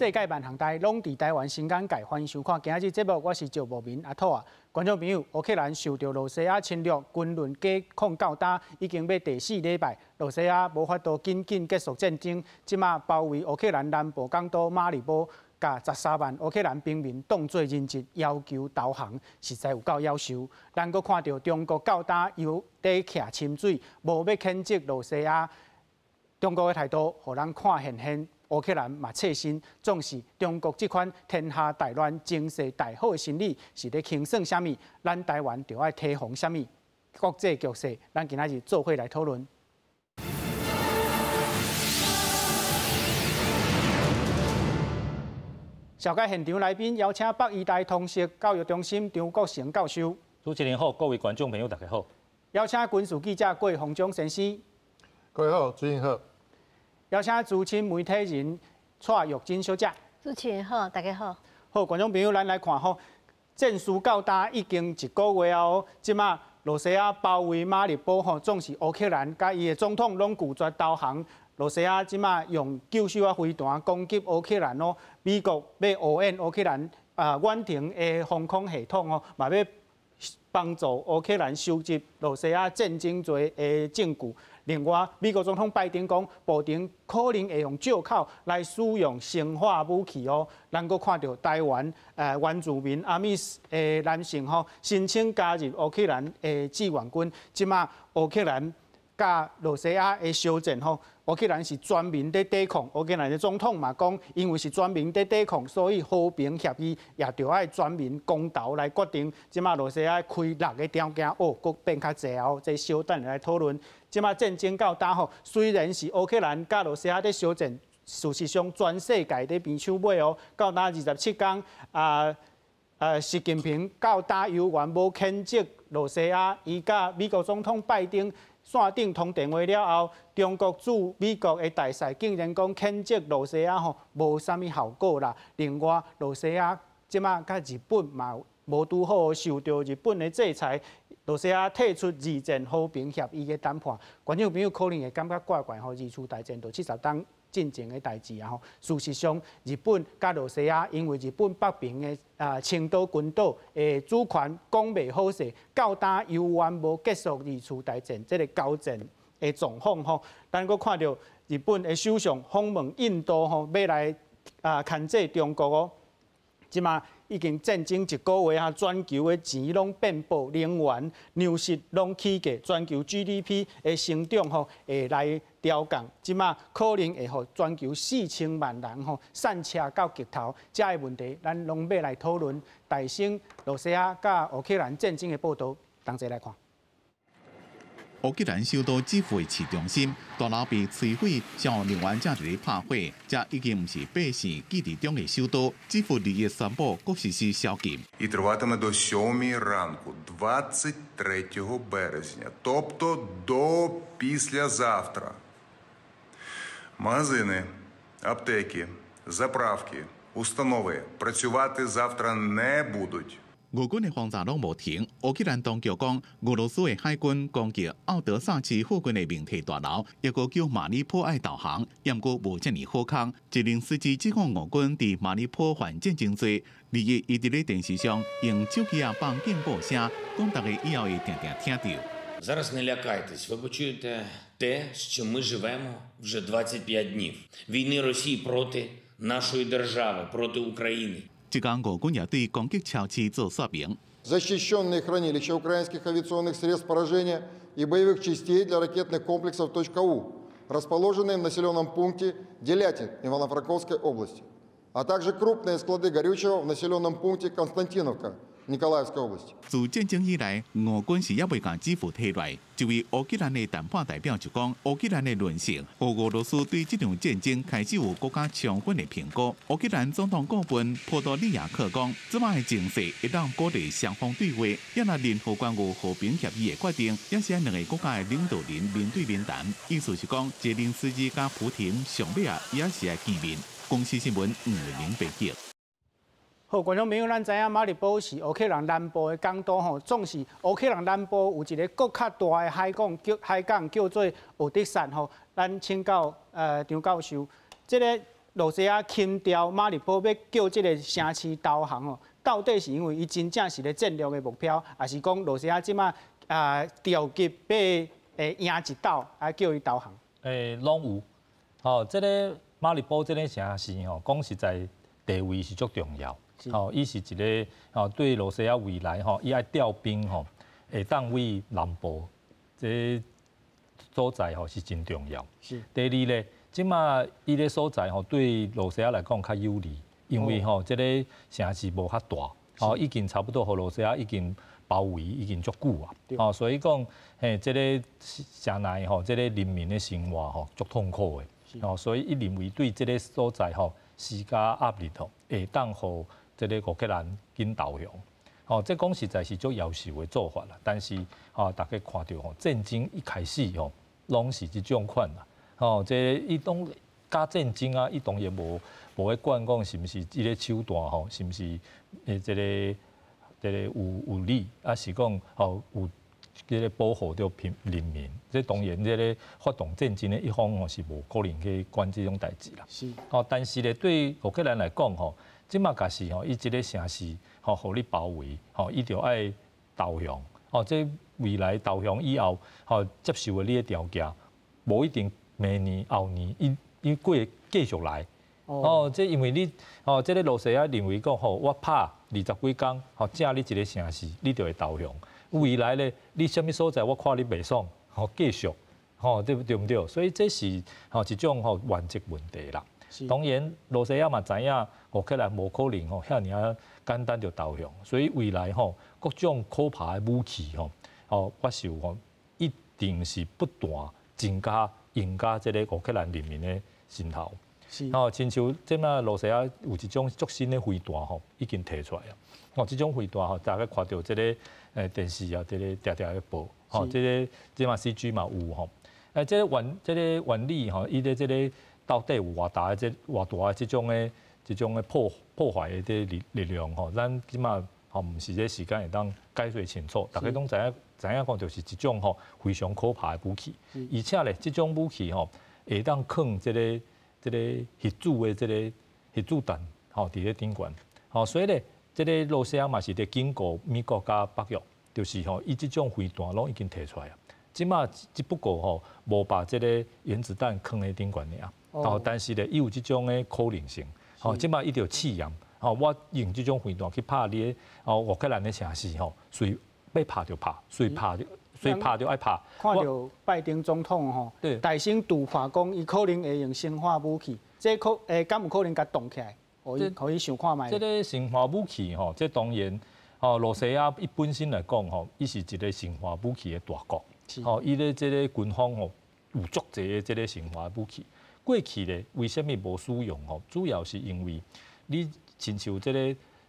世界萬行台攏佇台灣新簡介，歡迎收看。今仔日節目，我是趙慕明阿土啊。觀眾朋友，烏克蘭受著羅西亞侵略，軍論抵抗到今已經欲第四禮拜，羅西亞無法度緊緊結束戰爭，這馬包圍烏克蘭南部港都馬里波，共13萬烏克蘭平民當做人質，要求投降，實在有夠夭壽。咱閣看著中國到今猶佇徛深水，無欲譴責羅西亞。中國的態度，予人看現現。烏克蘭嘛切身總是中國這款天下大亂、情勢大好的心理，是咧清算啥物？咱台灣就愛提防啥物？國際局勢，咱今仔日做伙來討論。紹介現場來賓，邀請北醫大通識教育中心張國成教授。主持人好，各位觀眾朋友大家好。邀請軍事記者郭鴻忠先生。各位好，主持人好。邀請資深媒體人蔡玉珍小姐。主持人好，大家好。好，觀眾朋友，咱來看吼，戰事到今已經一個月後，這馬羅西亞包圍馬里波吼，總是烏克蘭佮伊的總統攏拒絕投降。羅西亞這馬用救手仔飛彈攻擊烏克蘭哦，美國欲烏援烏克蘭啊遠程的防空系統哦，嘛欲幫助烏克蘭收集羅西亞戰爭罪的證據。另外，美國總統拜登講，普丁可能會用借口來使用生化武器哦。咱閣看著台灣原住民阿美的男性吼，申請加入烏克蘭的志願軍。這馬烏克蘭佮羅西亞的相戰吼，烏克蘭是全民佇抵抗。烏克蘭的總統嘛講，因為是全民佇抵抗，所以和平協議也著愛全民公投來決定。這馬羅西亞開六个條件，哦，閣變較濟哦，這小等來討論。這馬戰爭到今吼，雖然是烏克蘭佮羅西亞佇相戰，事實上全世界佇邊手尾哦。到今27天啊，習近平到今猶原無譴責羅西亞，伊佮美國總統拜登線頂通電話了後，中國駐美國的大使竟然講譴責羅西亞吼，無啥物效果啦。另外，羅西亞這馬佮日本嘛無拄好受著日本的制裁。羅西亞退出二戰和平協議的談判，觀眾朋友可能會感覺怪怪吼，二次大戰就70冬進前的代誌啊吼。事實上，日本佮羅西亞因為日本北邊的啊青島群島的主權講袂好勢，到今猶原無結束二次大戰這个交戰的狀況吼。咱閣看著日本的首相訪問印度吼，欲來啊牽制中國哦。這馬已經戰爭一個月啊，全球的錢攏變薄，能源、糧食攏起價，全球 GDP 的成長吼會來調降，這馬可能會予全球4000萬人吼散赤到極頭，這个問題咱攏欲來討論。大先羅西亞佮烏克蘭戰爭的報導，同齊來看。烏克蘭首都基輔市中心大樓被摧毀，消防人員正佇咧拍火，這已經毋是百姓記憶中的首都。基輔日夜宣布，閣實施宵禁。 І триватиме до 7 ранку, 23 березня, тобто до післязавтра. Магазини, аптеки, заправки, установи працювати завтра не будуть. 俄軍的轟炸攏無停，烏克蘭當局講，俄羅斯的海軍攻擊奧德薩市附近的媒體大樓，抑閣叫馬里波愛投降，毋過無遮爾好康。澤連斯基指控俄軍佇馬里波犯戰爭罪，21伊佇咧電視上用手機仔放警報聲，講大家以後會定定聽著。 Зараз не лякайтесь, ви почуєте те, з чим ми живемо вже 25 днів. Війни Росії проти нашої держави, проти України. 這工俄軍也對攻擊超市做說明。 Защищенные хранилища украинских авиационных средств поражения и боевых частей для ракетных комплексов «У», расположенные в населенном пункте Делятин Ивано-Франковской области, а также крупные склады горючего в населенном пункте Константиновка Николаевской области。自戰爭以來，俄軍是猶未共基輔退來。一位烏克蘭的談判代表就講，烏克蘭的論述，予俄羅斯對這場戰爭開始有閣較充分的評估。烏克蘭總統顧問波多利亞克講，這擺的情勢會當鼓勵雙方對話，也若任何關於和平協議的決定，也是兩个國家的領導人面對面談。意思是講，澤連斯基佮普廷上尾仔也是愛見面。公視新聞吳明編輯。好，觀眾朋友，咱知影馬里波是烏克蘭南部的港都吼，總是烏克蘭南部有一个閣較大的海港，叫海港叫做奧德薩吼。咱請教張教授，這个羅西亞輕調馬里波欲叫這个城市投降哦，到底是因為伊真正是咧戰略的目標，抑是講羅西亞這馬啊著急欲贏一鬥，啊叫伊投降？攏有。吼，這个馬里波這个城市吼，講實在地位是足重要。吼，伊是一个吼對羅西亞未來吼，伊愛調兵吼，會當為南部這所在吼是真重要。第二咧，這馬伊个所在吼，對羅西亞來講較有利，因為吼這个城市無較大，吼已經差不多予羅西亞已經包圍已經足久啊，吼所以講嘿，這个城內吼，這个人民的生活吼足痛苦的，吼所以伊認為對這个所在吼施加壓力吼，會當予這个烏克蘭緊投降，吼這講實在是足夭壽的做法啦。但是吼，大家看著吼戰爭一開始吼，攏是這種款啦。吼，這伊當佮戰爭啊，伊當然無去管講是毋是這个手段吼，是毋是這个有理，抑是講吼有這个保護著平人民。這當然這个發動戰爭的一方吼是無可能去管這種代誌啦。吼，但是咧對烏克蘭來講吼，這馬若是吼，伊這个城市吼，予你包圍，吼，伊就愛投降。吼，這未來投降以後，吼接受的你的條件，無一定。明年後年，伊伊過繼續來，哦，這因為你，哦，這个羅西亞認為講吼，我拍二十幾工，吼，佔你一个城市，你就會投降。未來咧，你啥物所在，我看你袂爽，吼，繼續，吼，對對毋對？所以這是吼一種吼原則問題啦。當然，羅西亞嘛知影烏克蘭無可能吼遐爾仔簡單就投降，所以未來吼各種可怕的武器吼，吼發售吼，一定是不斷增加。增加這个烏克蘭人民的心頭，吼，親像這馬羅西亞有一種足新的飛彈吼，已經提出來啊。哦，這種飛彈吼，大家看著這个電視啊，這个定定咧報，吼，這个這馬 CG 嘛有吼。這个原理吼，伊咧這个到底有偌大的這偌大的這種的破壞的這力量吼，咱這馬吼毋是這時間會當解說清楚，大家攏知影。知影講就是一種吼非常可怕的武器，而且咧，這種武器吼會當囥這個核子的這个核子彈吼佇咧頂懸，吼所以咧，這个羅西亞嘛是佇警告美國佮北約，就是吼伊這種飛彈攏已經提出來啊，這馬只不過吼無把這个原子彈囥佇頂懸爾，哦，但是咧伊有這種的可能性，吼，這馬伊就試驗，吼，我用這種飛彈去拍你的哦烏克蘭的城市吼，隨欲拍就拍，隨拍就隨拍就愛拍。看著拜登總統吼，大聲杜話講，伊可能會用生化武器，這可敢有可能共動起來？予伊想看覓。這个生化武器吼，這當然吼，羅西亞伊本身來講吼，伊是一个生化武器的大國。吼，伊咧這个軍方吼有足濟的這个生化武器。過去咧，為啥物無使用吼？主要是因為你親像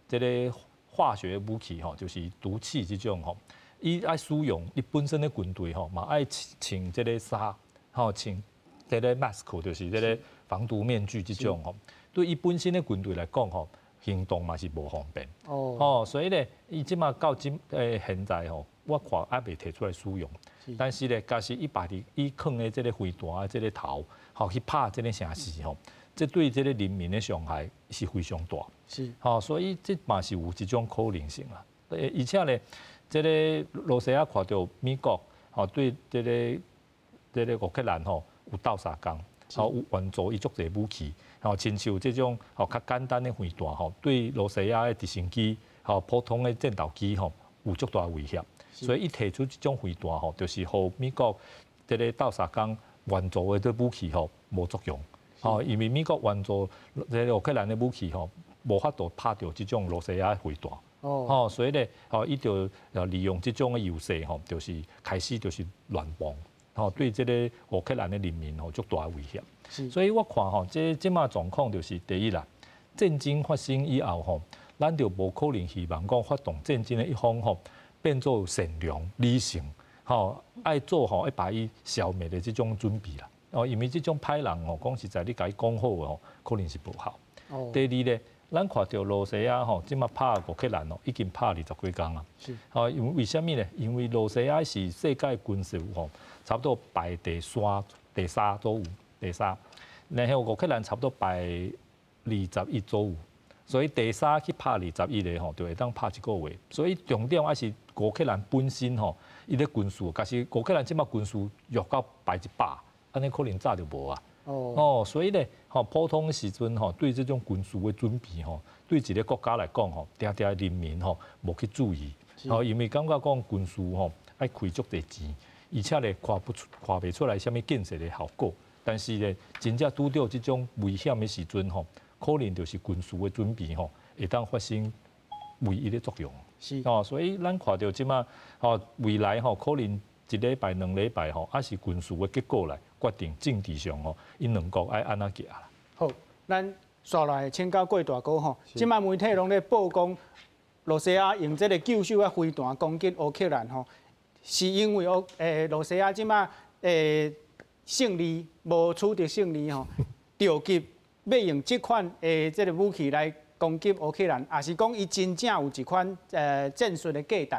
這个化學武器吼，就是毒氣這種吼，伊愛使用，伊本身的軍隊吼嘛愛穿這个衫，吼穿這个 mask，就是這个防毒面具這種吼。對伊本身的軍隊來講吼，行動嘛是無方便。哦，所以咧，伊這馬到今現在吼，我看猶未提出來使用。但是咧，假使伊擺佇伊囥的這个飛彈的這个頭，吼去拍這个城市吼，這對這个人民的傷害是非常大。吼，所以這嘛是有這種可能性啦。而且咧，這个羅西亞看著美國吼對這个烏克蘭吼有鬥相共，吼有援助伊足濟武器，吼親像這種吼較簡單的飛彈吼，對羅西亞的直升機吼普通的戰鬥機吼有足大威脅。所以伊提出這種飛彈吼，就是予美國這个鬥相共援助的這武器吼無作用。吼，因為美國援助這个烏克蘭的武器吼，無法度拍著這種羅西亞飛彈。哦，所以咧，吼，伊就利用這種的優勢吼，就是開始就是亂爆，吼，對這个烏克蘭的人民吼足大的威脅。所以我看吼，這這馬狀況就是第一啦，戰爭發生以後吼，咱就無可能希望講發動戰爭的一方吼變做善良理性，吼，愛做吼愛把伊消滅的這種準備啦。哦，因為這種歹人吼，講實在，你共伊講好的吼，可能是無效。第二咧，咱看著羅西亞吼，這馬拍烏克蘭哦，已經拍二十幾工啊。吼，因為為啥物咧？因為羅西亞是世界軍事吼，差不多排第三、第三左右，第三。然後烏克蘭差不多排21左右，所以第三去拍21个吼，就會當拍一個月。所以重點還是烏克蘭本身吼，伊咧軍事，假使烏克蘭這馬軍事弱到排100，按呢可能早就無啊。哦，所以咧，吼普通時陣吼，對這種軍事的準備吼，對一個國家來講吼，定定人民吼無去注意，吼，因為感覺講軍事吼愛開足濟錢，而且咧看不出看袂出來啥物建設的效果。但是咧，真正拄著這種危險的時陣吼，可能就是軍事的準備吼，會當發生唯一的作用。哦，所以咱看著這馬吼未來吼可能一禮拜、2禮拜吼，抑是軍事的結果來決定政治上吼，𪜶兩國愛按怎行啦。好，咱紲落來請教郭大哥吼，這馬媒體攏咧報講，羅西亞用這个厩守的飛彈攻擊烏克蘭吼，是因為烏羅西亞這馬勝利無取得勝利吼，著急欲用這款的這个武器來攻擊烏克蘭，抑是講伊真正有一款戰術的價值？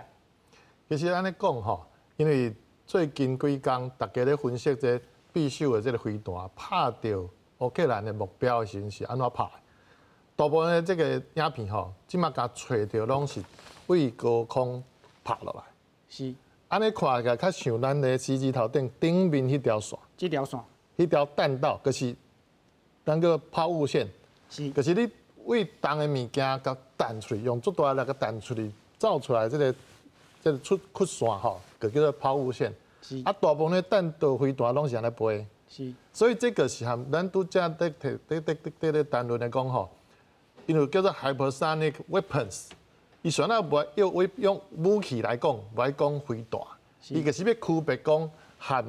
其實按呢講吼，因為最近幾工大家咧分析這匕首的這个飛彈拍著烏克蘭的目標的時陣是按怎拍？大部分的這个影片吼，這馬共揣著攏是對高空拍落來。按呢看起來較像咱的 CG 頭頂頂面彼條線。這條線。彼條彈道就是咱叫拋物線。就是你對重的物件共彈出去，用足大力共彈出去，造出來這個出曲線吼，就叫做拋物線。啊，大部分的彈道飛彈攏是按呢飛。所以這個是和咱拄才佇佇佇佇佇咧談論來講吼，因為叫做 hypersonic weapons，伊雖然無用用武器來講，無愛講飛彈，伊就是欲區別講和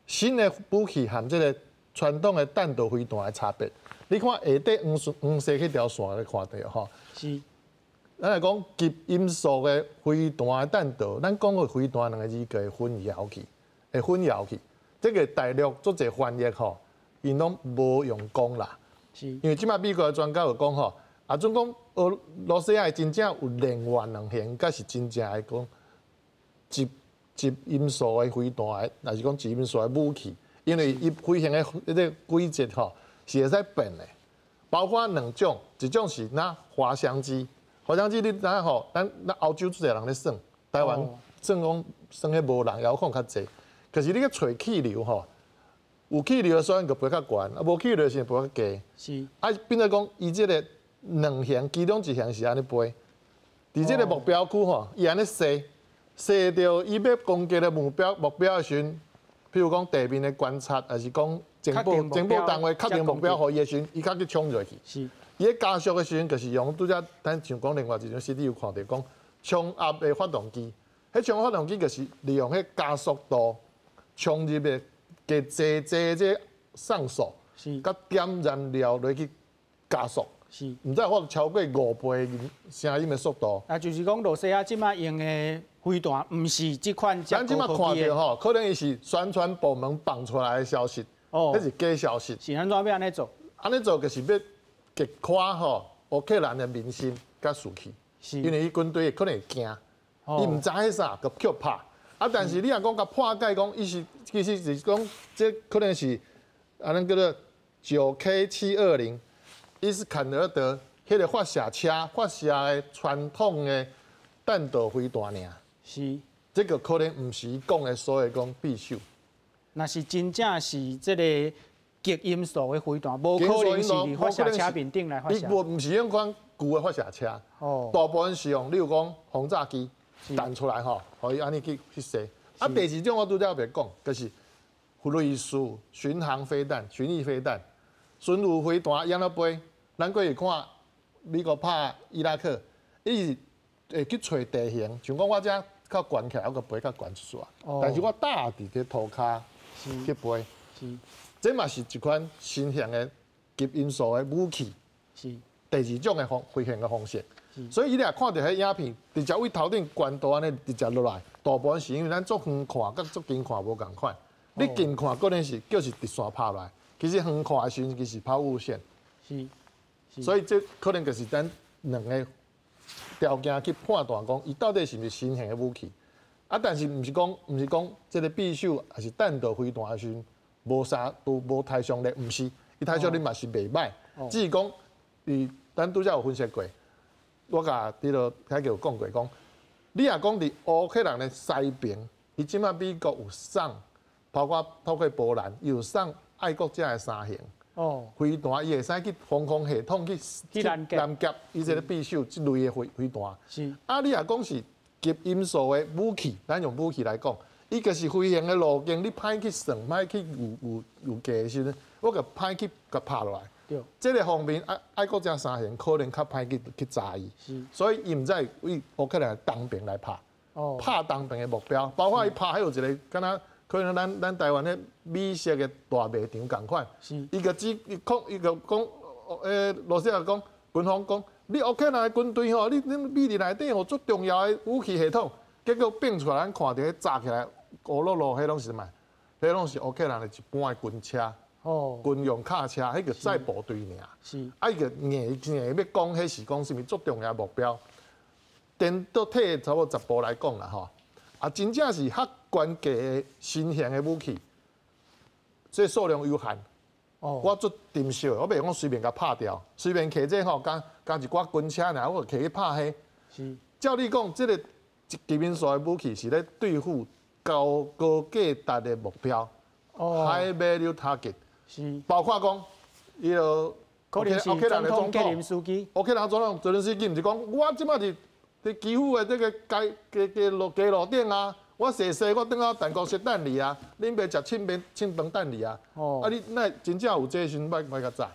新的武器和這个傳統的彈道飛彈的差別。你看下底黃黃色彼條線咧看著吼。咱來講極音速的飛彈的彈道，咱講個飛彈兩个字會混淆去，會混淆去。這个大陸足濟翻譯吼，𪜶攏無用功啦。因為這馬美國的專家有講吼，啊，準講俄羅西亞真正有另外兩型，才是真正的講極極音速的飛彈，抑是講極音速的武器，因為伊飛行的彼个軌跡吼是會使變的，包括兩種，一種是若滑翔機，滑翔機你知影吼，咱咱歐洲足濟人咧耍，台灣算講耍彼無人遙控較濟，可是你去揣氣流吼，有氣流的時陣就飛較懸，啊無氣流的時陣飛較低。啊，變做講伊這个兩型，其中一型是按呢飛，佇這个目標區吼，伊按呢射，射著伊欲攻擊的目標的時陣，譬如講地面的觀察，抑是講情報單位確定目標予伊的時陣，伊較去衝入去。伊咧加速的時陣，就是用拄才咱像講另外一張 CD 有看著講衝壓的發動機，彼衝壓發動機就是利用彼加速度衝入的加濟濟這上手，佮點燃料落去加速。毋知我超過5倍聲音的速度。啊，就是講羅西亞這馬用的飛彈，毋是這款。咱這馬看著吼，可能伊是宣傳部門放出來的消息，彼是假消息。是按怎欲按呢做？按呢做就是欲擊垮吼烏克蘭的民心佮士氣。因為伊軍隊可能會驚，伊毋知彼啥，就予拍。啊，但是你若講共破解講，伊是其實是講這可能是按呢叫做9K720。伊斯坎德爾彼个發射車發射的傳統的彈道飛彈爾。這个可能毋是伊講的所謂講匕首。若是真正是這个極音速的飛彈，無可能是佇發射車面頂來發射。伊無毋是用款舊的發射車，大部分是用，例如講轟炸機彈出來吼，予伊按呢去射。啊，第二種我拄才袂講，就是類似巡航飛彈、巡弋飛彈、巡弋飛彈，伊按怎飛？咱過去看美國拍伊拉克，伊是會去揣地形，像講我遮較懸起來，我閣飛較懸一撮，但是我搭佇這塗跤去飛，這嘛是一款新型的極音速的武器，第二種的方飛行的方式。所以伊若看著彼影片，直接對頭頂懸度按呢直接落來，大部分是因為咱足遠看佮足近看無仝款。你近看可能是叫是直線拍落來，其實遠看的時陣其實拋物線。所以這可能就是咱兩个條件去判斷講，伊到底是毋是新型的武器。啊，但是毋是講這个匕首抑是彈道飛彈的時陣無啥都無殺傷力，毋是，伊態度你嘛是袂歹，只是講伊咱拄才有分析過，我共佇落開有講過講，你若講佇烏克蘭的西邊，伊這馬美國有送，包括透過波蘭，伊有送愛國者的三型飛彈，伊會使去防空系統去攔截伊這个匕首這類的飛彈。啊，你若講是極音速的武器，咱用武器來講，伊就是飛行的路徑，你歹去算，歹去預計的時陣，我共歹去共拍落來。這个方面，愛國者三型可能較歹去炸伊，所以伊毋知為烏克蘭東邊來拍，拍東邊的目標，包括伊拍彼有一个，敢若可能咱台灣的美式的大賣場仝款，伊就只伊講伊就講，羅西亞講軍方講，你烏克蘭的軍隊吼，你美麗內底有足重要的武器系統，結果變出來，咱看著彼炸起來，烏落落，彼攏是啥物？彼攏是烏克蘭的一般的軍車。軍用卡車，彼個載部隊爾。啊，伊個硬硬欲講，彼是講啥物足重要目標。顛倒退差不多10步來講啦，吼。啊，真正是較懸價的新型的武器，這數量有限。我足珍惜的，我袂講隨便共拍掉，隨便摕這吼，加加一寡軍車爾，我就摕去拍彼。照理講，這个極音速的武器是咧對付高價值的目標。High value target。包括講，伊個可能是總統澤連斯基，烏克蘭總統澤連斯基毋是講，我這擺佇佇基輔的這个街路頂啊，我踅踅我轉到辦公室等你啊，恁爸食凊麵凊飯等你啊。啊，你哪真正有這時陣欲欲共炸？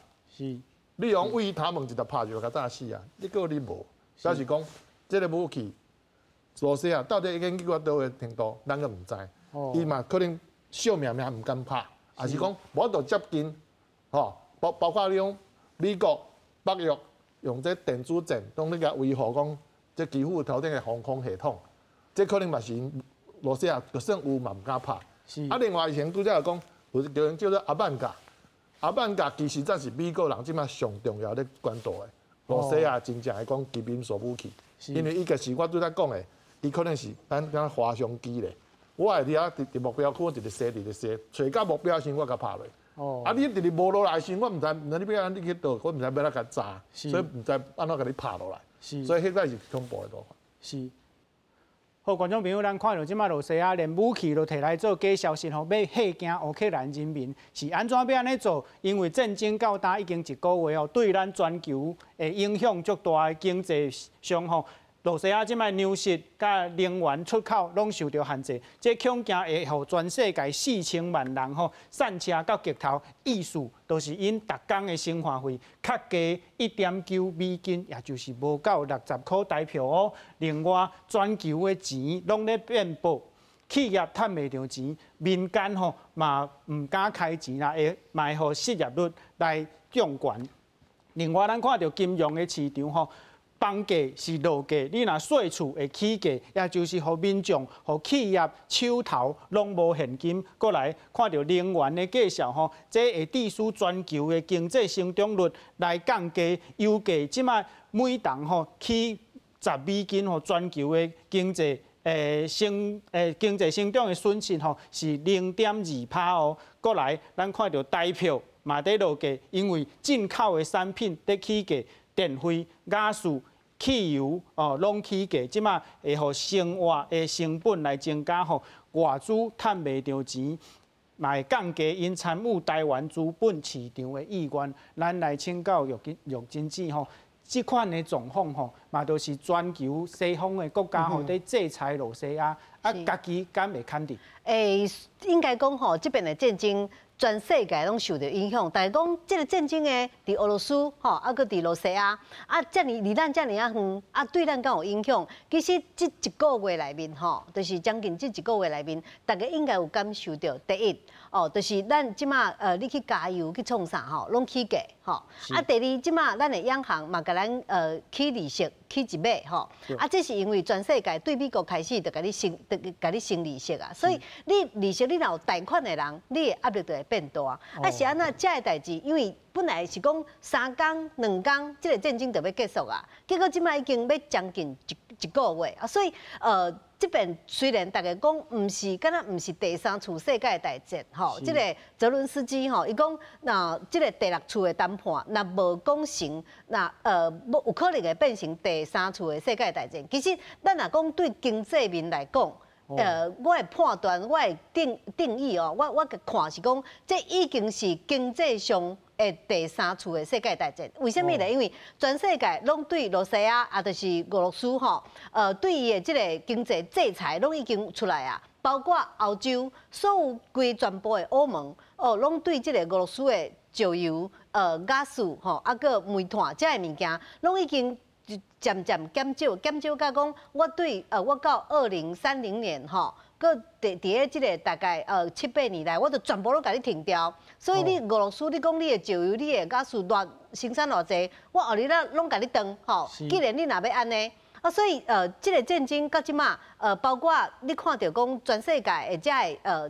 你用為他們一直拍就共炸死啊！你閣你無，表示講這个武器，羅西亞到底已經去到佗个程度，咱閣毋知。伊嘛可能惜命命毋敢拍。抑是講無法度接近，吼，包括你講美國、北約用這電子戰，當咧共維護講這基輔頭頂的防空系統，這可能嘛是羅西亞就算有嘛毋敢拍。啊，另外以前拄才有講，有一個人叫做阿曼加，阿曼加其實才是美國人這馬上重要咧關注的。羅西亞真正來講極音速武器，因為伊就是我拄才講的，伊可能是咱敢滑翔機咧。我會佇遐佇目標區，一直踅，一直踅，揣到目標時，我共拍落。啊，你佇咧無落來時，我毋知，毋知你欲按你去佗，我毋知欲按怎共炸，所以毋知按怎共你拍落來。所以彼個是恐怖的部分。是。好，觀眾朋友，咱看著這馬羅西亞連武器都提來做假消息吼，欲嚇驚烏克蘭人民是按怎欲按呢做？因為戰爭到今已經一個月哦，對咱全球的影響足大的經濟上吼。羅西亞這擺糧食佮能源出口攏受著限制，這恐驚會予全世界4000萬人吼散車到極頭，意思就是𪜶逐工的生活費較低1.9美金，也就是無夠60箍台票哦。另外，全球的錢攏咧變薄，企業趁袂著錢，民間吼嘛毋敢開錢啦，會嘛會予失業率來降懸。另外，咱看著金融的市場吼。房價是落價，你若稅厝會起價，也就是予民眾、予企業手頭攏無現金。過來看著能源的價數吼，這會致使全球的經濟成長率來降低，油價這擺每桶吼起10美金吼，全球的經濟成長的損失吼是0.2趴哦。過來，咱看著台票嘛佇落價，因為進口的產品佇起價。電費、瓦斯、汽油哦，攏起價，這馬會予生活的成本來增加吼，外資趁袂著錢，嘛會降低𪜶參與台灣資本市場的意願。咱來請教玉珍姊吼，這款的狀況吼，嘛都是全球西方的國家吼佇制裁羅西亞，啊，家己敢會牽佇？應該講吼，這邊的戰爭。全世界攏受著影響，但是講這个戰爭的佇俄羅斯吼，啊閣佇羅西亞，啊遮爾離咱遮爾仔遠，啊對咱敢有影響？其實這一個月內面吼，就是將近這一個月內面，大家應該有感受著。第一，哦，就是咱這馬你去加油去創啥吼，攏起價吼。啊，第二，這馬咱的央行嘛共咱起利息起一碼吼。啊，這是因為全世界對美國開始就共你升，就共你升利息啊，所以你利息你若有貸款的人，你的壓力就會變大。啊，是按怎這个代誌？因為本來是講3工、2工，這个戰爭就欲結束啊，結果這馬已經欲將近一個月啊，所以。這邊雖然大家講毋是，敢若毋是第三次世界大戰吼，這個澤倫斯基吼，伊講若這個第六次的談判，若無講成，若有可能會變成第三次的世界大戰。其實咱若講對經濟面來講，我的判斷，我的定義哦，我看是講，這已經是經濟上的第三次的世界大戰。為啥物呢？因為全世界攏對羅西亞，啊，就是俄羅斯吼，對伊的這個經濟制裁攏已經出來啊，包括歐洲所有規全部的歐盟，哦，攏對這個俄羅斯的石油、瓦斯吼，啊，閣煤炭這个物件，攏已經漸漸減少，減少到講，我對我到2030年吼，閣佇咧這個大概7、8年內，我就全部攏共你停掉。所以你俄羅斯，你講你的石油、你的瓦斯偌生產偌濟，我後日仔攏共你斷吼。既然你若欲按呢，啊，所以這個戰爭到這馬，包括你看著講全世界的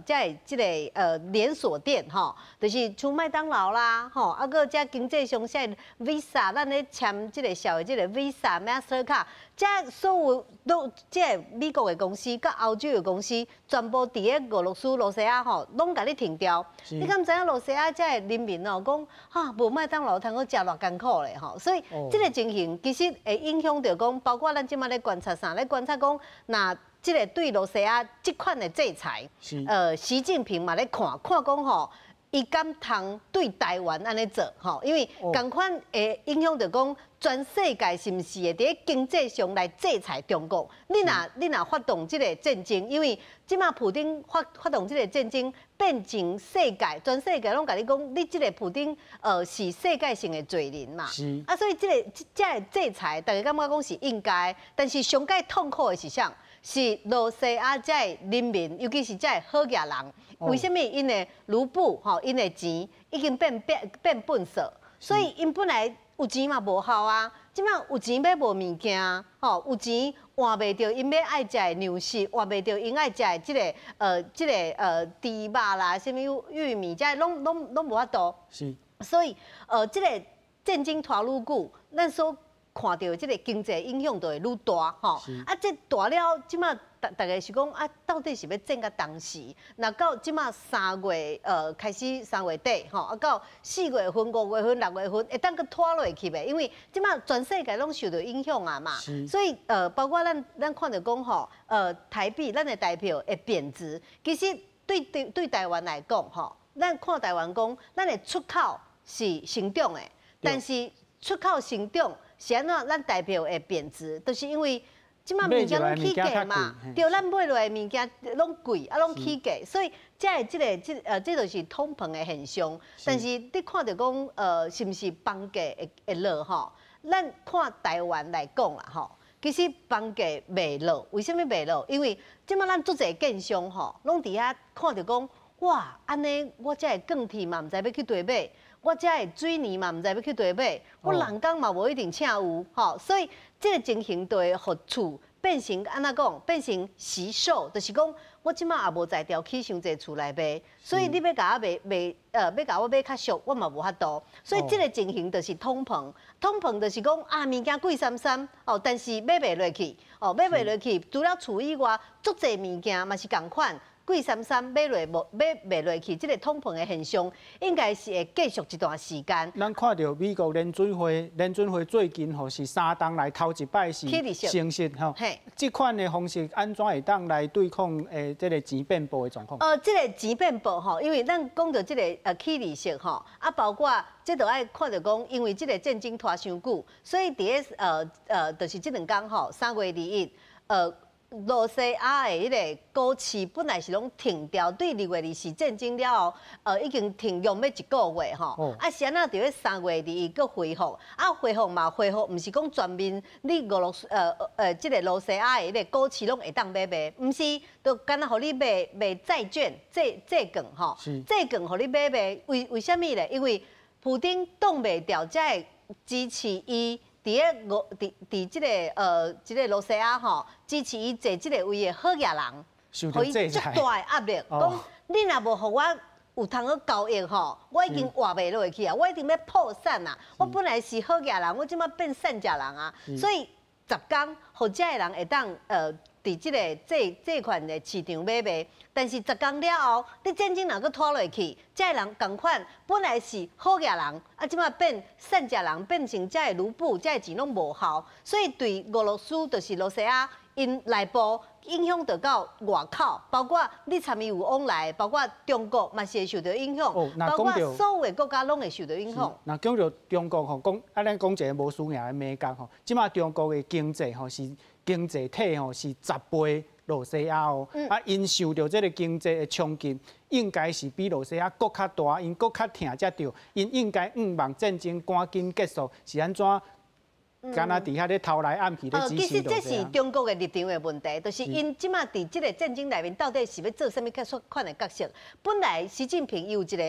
這个這個連鎖店吼，就是像麥當勞啦，吼，啊，閣這經濟上像 Visa，咱咧簽這個小的這個 Visa、Mastercard，這所有攏這個美國的公司佮歐洲的公司，全部佇咧俄羅斯、羅西亞吼，攏共你停掉。你敢知影羅西亞這个人民哦，講哈無麥當勞通好食偌艱苦咧吼，所以這個情形其實會影響著講，包括咱這馬咧觀察啥，咧觀察講，若這個對羅西亞這款的制裁，習近平嘛咧看看講吼，伊敢通對台灣按呢做吼？因為仝款會影響著講，全世界是毋是會佇咧經濟上來制裁中國？你若發動這個戰爭，因為這馬普丁發動這個戰爭，變成世界全世界攏共你講，你這個普丁是世界性的罪人嘛？啊，所以這個這個制裁，大家感覺講是應該，但是上蓋痛苦的是啥？是羅西亞這个人民，尤其是這个好額人，為啥物𪜶的盧布吼，𪜶的錢已經變笨色，所以𪜶本來有錢嘛無效啊，這馬有錢買無物件，吼，有錢換袂著𪜶欲愛食的糧食，換袂著𪜶愛食的這個豬肉啦，啥物玉米，這攏無法度。所以這個戰爭拖愈久，咱所看著這個經濟影響就會愈大吼。啊，這大了，這馬逐家是講啊，到底是欲戰到當時？若到這馬三月開始三月底吼，啊到4月份、5月份、6月份，會當閣拖落去袂？因為這馬全世界攏受著影響啊嘛。所以包括咱看著講吼，台幣咱的台票會貶值，其實對台灣來講吼，咱看台灣講，咱的出口是成長的，但是出口成長是按怎？咱台票會貶值，就是因為這馬物件攏起價嘛，對，咱買落來的物件攏貴，啊攏起價，所以這個這個這這就是通膨的現象。但是你看著講，是毋是房價會落吼？咱看台灣來講啦吼，其實房價袂落，為啥物袂落？因為這馬咱足濟建商吼，攏佇遐看著講，哇，按呢我這个鋼鐵嘛，毋知欲去佗買。我這个水泥嘛，毋知欲去佗買，我人工嘛無一定請有，吼，所以這個情形就會予厝變成按怎講？變成惜售，就是講我這馬也無才調起傷濟厝來賣，所以你欲共我賣賣，欲共我買較俗，我嘛無法度。所以這個情形就是通膨，通膨就是講啊，物件貴參參，哦，但是買袂落去，哦，買袂落去，除了厝以外，足濟物件嘛是仝款。貴參參買落無買袂落去，這個通膨的現象應該是會繼續一段時間。咱看著美國聯準會最近吼是3冬來頭一擺是升息吼，這款的方式按怎會當來對抗這個錢變薄的狀況？這個錢變薄吼，因為咱講著這個起利息吼，啊包括這就愛看著講，因為這個戰爭拖傷久，所以佇咧就是這兩工吼，3月21，羅西亞的彼個股市本來是攏停掉，對2月24戰爭了後，已經停用欲一個月吼。啊，是按怎佇咧三月二一閣恢復？啊，恢復嘛，恢復，毋是講全面你俄羅斯這個羅西亞的彼個股市攏會當買賣，毋是，就干焦予你賣賣債券、債券吼，債券予你買賣，為啥物咧？因為普丁擋袂牢，才會支持伊。佇咧俄佇佇這個羅西亞吼，支持伊坐這個位的好額人，予伊足大的壓力，講你若無予我有通好交易吼，我已經活袂落去啊！我一定欲破產啊！我本來是好額人，我這馬變散食人啊！所以10工，予這个人會當。佇這个這款的市場買賣，但是10工了後，你戰爭若閣拖落去，這个人仝款本來是好額人，啊，這馬變散食人，變成這个盧布，這个錢攏無效，所以對俄羅斯就是羅西亞𪜶內部影響著到外口，包括你參伊有往來，包括中國嘛是會受著影響，包括所有的國家攏會受著影響。若講著中國吼，講啊，咱講一个無輸贏的眉角吼，這馬中國的經濟吼是經濟體吼是10倍羅西亞哦，啊，𪜶受著這个經濟的衝擊，應該是比羅西亞閣較大，𪜶閣較疼才對，𪜶應該向望戰爭趕緊結束，是按怎？敢若佇遐咧偷來暗去咧支持。其實這是中國的立場的問題，就是𪜶這馬佇這个戰爭內面到底是欲做啥物款的角色？本來習近平伊有一个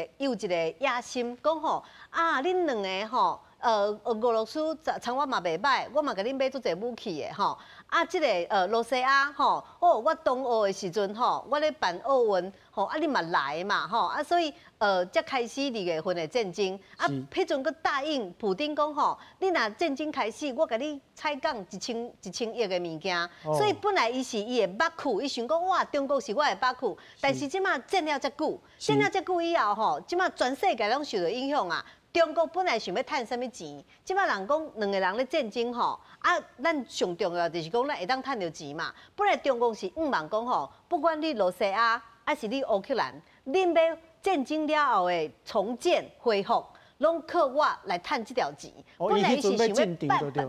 野心，講吼啊，恁兩个吼，俄羅斯參我嘛袂䆀，我嘛共恁買足濟武器的吼。啊，這个羅西亞吼，哦，我冬奧的時陣吼，我咧辦奧運吼，啊，你嘛來嘛吼，啊，所以才開始2月份的戰爭。啊，彼陣閣答應普丁講吼，你若戰爭開始，我共你採購1000億的物件。所以本來伊是伊的目庫，伊想講哇，中國是我的目庫，但是這馬戰了遮久，戰了遮久以後吼，這馬全世界攏受著影響啊。中國本來想欲趁啥物錢，這馬人講兩个人咧戰爭吼，啊，咱上重要就是講咱會當趁著錢嘛。本來中國是向望講吼，不管你羅西亞還是你烏克蘭，恁欲戰爭了後的重建恢復，攏靠我來趁這條錢。本來伊是想欲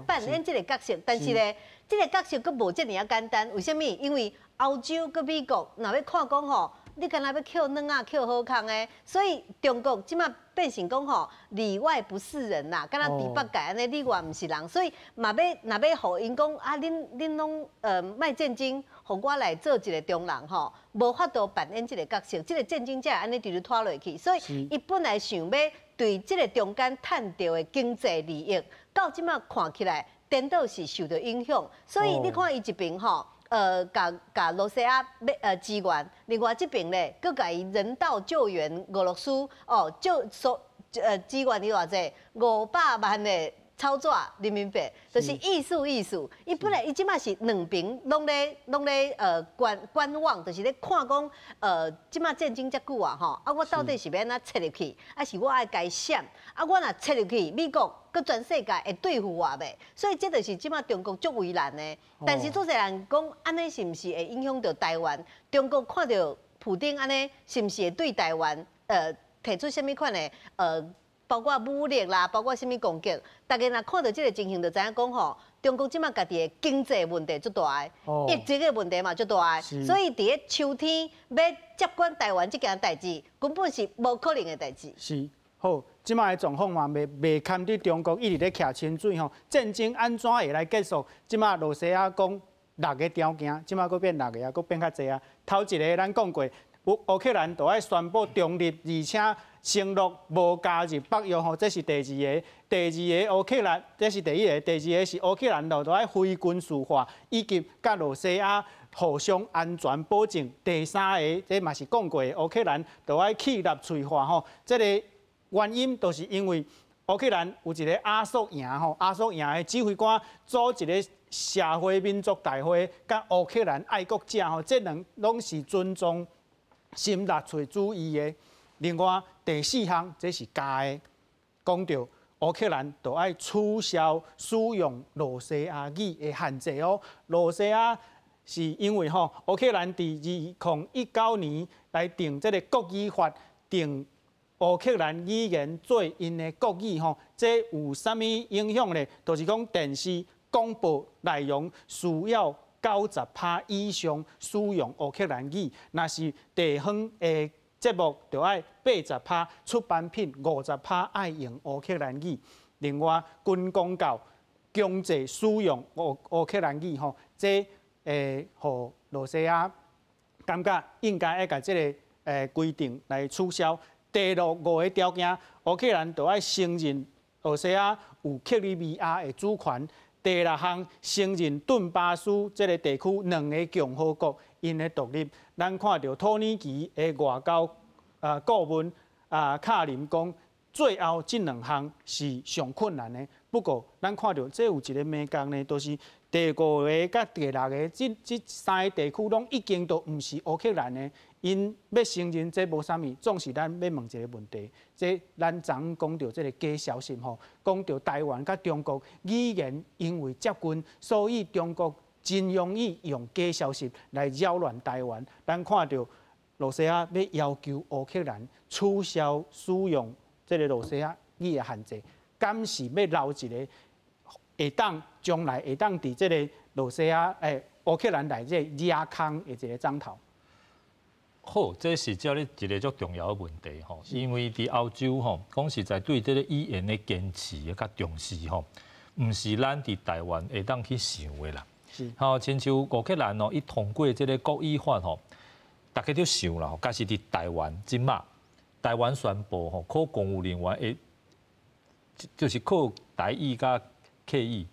扮演這个角色，但是咧，這个角色閣無遮爾仔簡單。為啥物？因為歐洲佮美國若欲看講吼，你敢若欲抾軟仔抾好康的，所以中國這馬變成講吼，裡外不是人啦，敢若豬八戒按呢，裡外毋是人，所以嘛欲若欲予𪜶講啊，恁攏莫戰爭，予我來做一个中人吼，無法度扮演這个角色，這个戰爭才會按呢直直拖落去。所以伊本來想欲對這个中間趁著的經濟利益，到這馬看起來，顛倒是受著影響。所以你看伊一邊吼，共共羅西亞欲支援，另外這邊咧，閣共伊人道救援俄羅斯哦，救所支援伊偌濟500萬的草紙人民幣，就是意思意思。伊本來伊這馬是兩邊攏咧觀望，就是咧看講這馬戰爭遮久啊吼，啊我到底是欲按怎切入去，還是我愛共伊閃？啊我若切入去，美國閣全世界會對付我袂？所以這就是這馬中國足為難的。但是足濟人講，按呢是毋是會影響著台灣？中國看著普丁按呢，是毋是會對台灣提出啥物款的包括武力啦，包括啥物攻擊？大家若看著這个情形，就知影講吼，中國這馬家己的經濟問題足大的，疫情的問題嘛足大的，所以佇咧秋天欲接管台灣這件代誌，根本是無可能的代誌。是，好，這馬的狀況嘛，袂堪佇中國一直咧徛清水吼，戰爭按怎會來結束？這馬羅西亞講六个條件，這馬閣變六个啊，閣變較濟啊。頭一个咱講過，烏克蘭就愛宣布中立，而且承諾無加入北約吼，這是第二个。第二个烏克蘭，這是第一个。第二个是烏克蘭就愛非軍事化，以及佮羅西亞互相安全保證。第三个，這嘛是講過，烏克蘭就愛去納粹化吼。這个原因就是因為烏克蘭有一个亞速營吼，亞速營的指揮官組一个社會民族大會，佮烏克蘭愛國者吼，這兩攏是尊重新納粹主義的。另外第四項，這是加的，講著烏克蘭就愛取消使用羅西亞語的限制哦。羅西亞是因為吼，烏克蘭佇2019年來定這个國語法，定烏克蘭語言做𪜶的國語吼，這有啥物影響呢？就是講電視廣播內容需要90%以上使用烏克蘭語，若是地方的節目就愛80%，出版品50%愛用烏克蘭語。另外，軍公教強制使用烏克蘭語吼，這會予羅西亞感覺應該愛共這个規定來取消。第六五个條件，烏克蘭就愛承認羅西亞有克里米亞的主權。第六項，承認頓巴斯這个地區兩个共和國𪜶的獨立。咱看著土耳其的外交顧問卡林講，最後這兩項是上困難的。不過，咱看著這有一个眉角呢，就是第五个佮第六个，這三个地區攏已經都毋是烏克蘭的，𪜶欲承認這無啥物，總是咱欲問一個問題，這咱昨昏講著這个假消息吼，講著台灣佮中國語言因為接近，所以中國真容易用假消息來擾亂台灣。咱看著羅西亞欲要求烏克蘭取消使用這个羅西亞語的限制，敢是欲留一个會當將來會當佇這个羅西亞烏克蘭內底惹空的一个樁頭？好，這是照你一個足重要的問題吼，因為佇歐洲吼，講實在對這个語言的堅持佮重視吼，毋是咱佇台灣會當去想的啦。吼，親像烏克蘭哦，伊通過這个國語法吼，大家都想啦，假使佇台灣這馬，台灣宣布吼，考公務人員會就是考台語佮客語，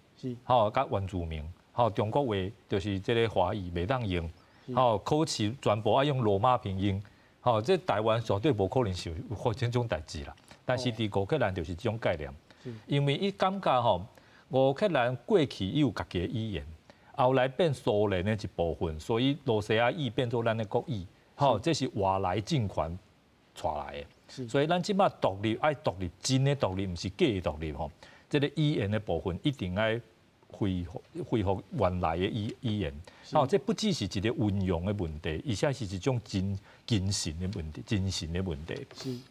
吼，佮原住民，吼，中國話就是這个華語袂當用，吼，考試全部愛用羅馬拼音，吼，這台灣絕對無可能是有發生這種代誌啦。但是佇烏克蘭就是這種概念，因為伊感覺吼，烏克蘭過去伊有家己的語言，後來變蘇聯的一部分，所以羅西亞語變做咱的國語，吼，這是外來政權帶來的。所以咱這馬獨立愛獨立，真的獨立，毋是假的獨立吼。這个語言的部分一定愛恢復原來的語言，哦，這不只是一个運用的問題，而且是一種精神的問題，精神的問題。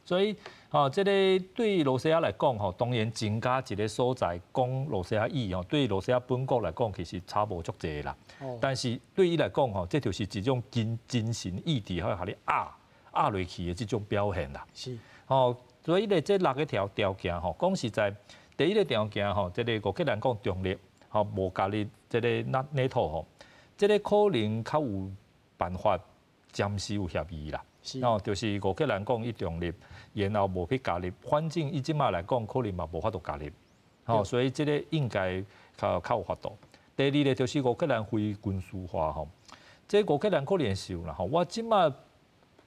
所以，哦，這个對羅西亞來講，吼，當然增加一个所在講羅西亞語，吼，對羅西亞本國來講，其實差無足濟啦。但是對伊來講，吼，這就是一種精神意志，去予你壓壓落去的這種表現啦。哦，所以咧，這六个條件，吼，講實在，第一个條件，吼，這个烏克蘭講中立，吼，無加入這个 NATO 吼，這个可能較有辦法暫時有協議啦。哦，就是烏克蘭講伊中立，然後無去加入，反正伊這馬來講，可能嘛無法度加入。吼，所以這个應該較有法度。第二个就是烏克蘭非軍事化吼，這烏克蘭可能想啦吼，我這馬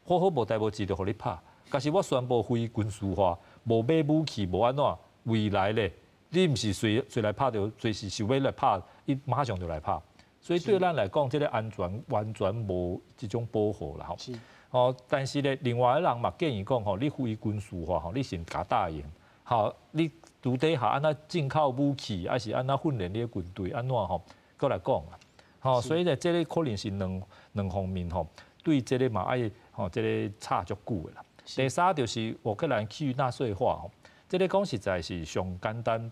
好好無代無誌就予你拍，但是我宣布非軍事化，無買武器，無按怎，未來咧，你毋是隨隨來拍就隨時想欲來拍，伊馬上就來拍。所以對咱來講，這个安全完全無這種保護啦吼。哦，但是咧，另外的人嘛建議講吼，你非軍事化吼，你先共答應，吼，你私底下按怎進口武器，還是按怎訓練你的軍隊，按怎吼，閣來講啦。吼，所以咧，這个可能是兩方面吼，對這个嘛愛吼，這个吵足久的啦。第三就是烏克蘭去納粹化吼，這个講實在是上簡單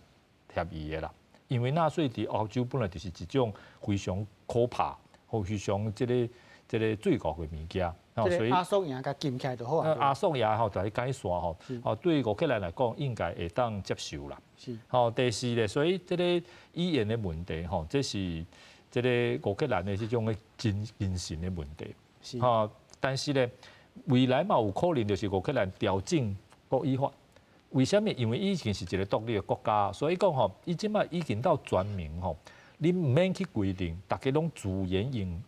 協議的啦，因為納粹佇歐洲本來就是一種非常可怕，或非常這個罪惡的物件。所以阿索爺共禁起來就好啊。阿索爺吼，就來解散吼，哦，對烏克蘭來講應該會當接受啦。吼，第四咧，所以這个語言的問題吼，這是這个烏克蘭的這種的精神的問題。吼，但是咧，未來嘛有可能就是烏克蘭調整國語法。為啥物？因為以前是一個獨立的國家，所以講吼，伊這馬已經到全民吼，你毋免去規定，大家攏自然用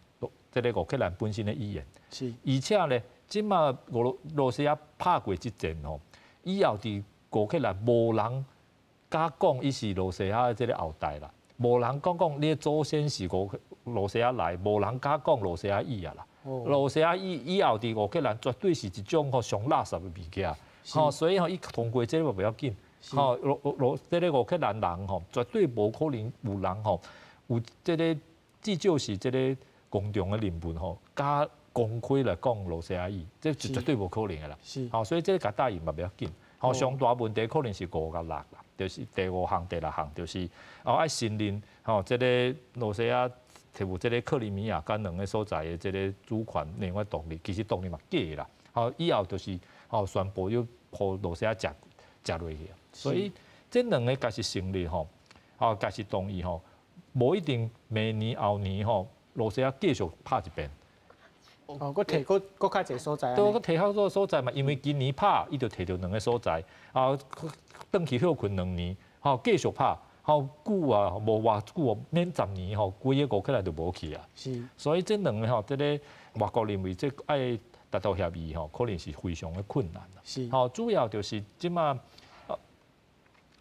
這个烏克蘭本身的語言。而且咧，這馬俄羅西亞拍過這戰吼，以後佇烏克蘭無人敢講伊是羅西亞的這个後代啦，無人講講你的祖先是俄羅西亞來，無人敢講羅西亞語啊啦。羅西亞語以後佇烏克蘭絕對是一種吼上垃圾的物件，吼，所以吼伊通過這个嘛袂要緊，吼這个烏克蘭人吼絕對無可能有人吼有這个至少是這个公眾的人物吼，敢公開來講羅西亞語，這是絕對無可能的啦。吼，所以這个共答應嘛袂要緊。吼，上大問題可能是五佮六啦，就是第五項、第六項，就是哦愛承認吼這个羅西亞提有這个克里米亞佮兩个所在的這个主權另外獨立，其實獨立嘛假啦。吼，以後就是吼宣布又予羅西亞食食落去。所以這兩个假使成立吼，吼假使同意吼，無一定明年後年吼，羅西亞繼續拍一遍。哦，閣提閣閣較濟所在。對，閣提較多所在嘛，因為今年拍，伊就提著兩个所在，啊，轉去歇睏兩年，吼，繼續拍，吼久啊，無偌久，免10年吼，規个烏克蘭就無去啊。所以這兩个吼，這个外國認為這愛達到協議吼，可能是非常的困難。吼，主要就是這馬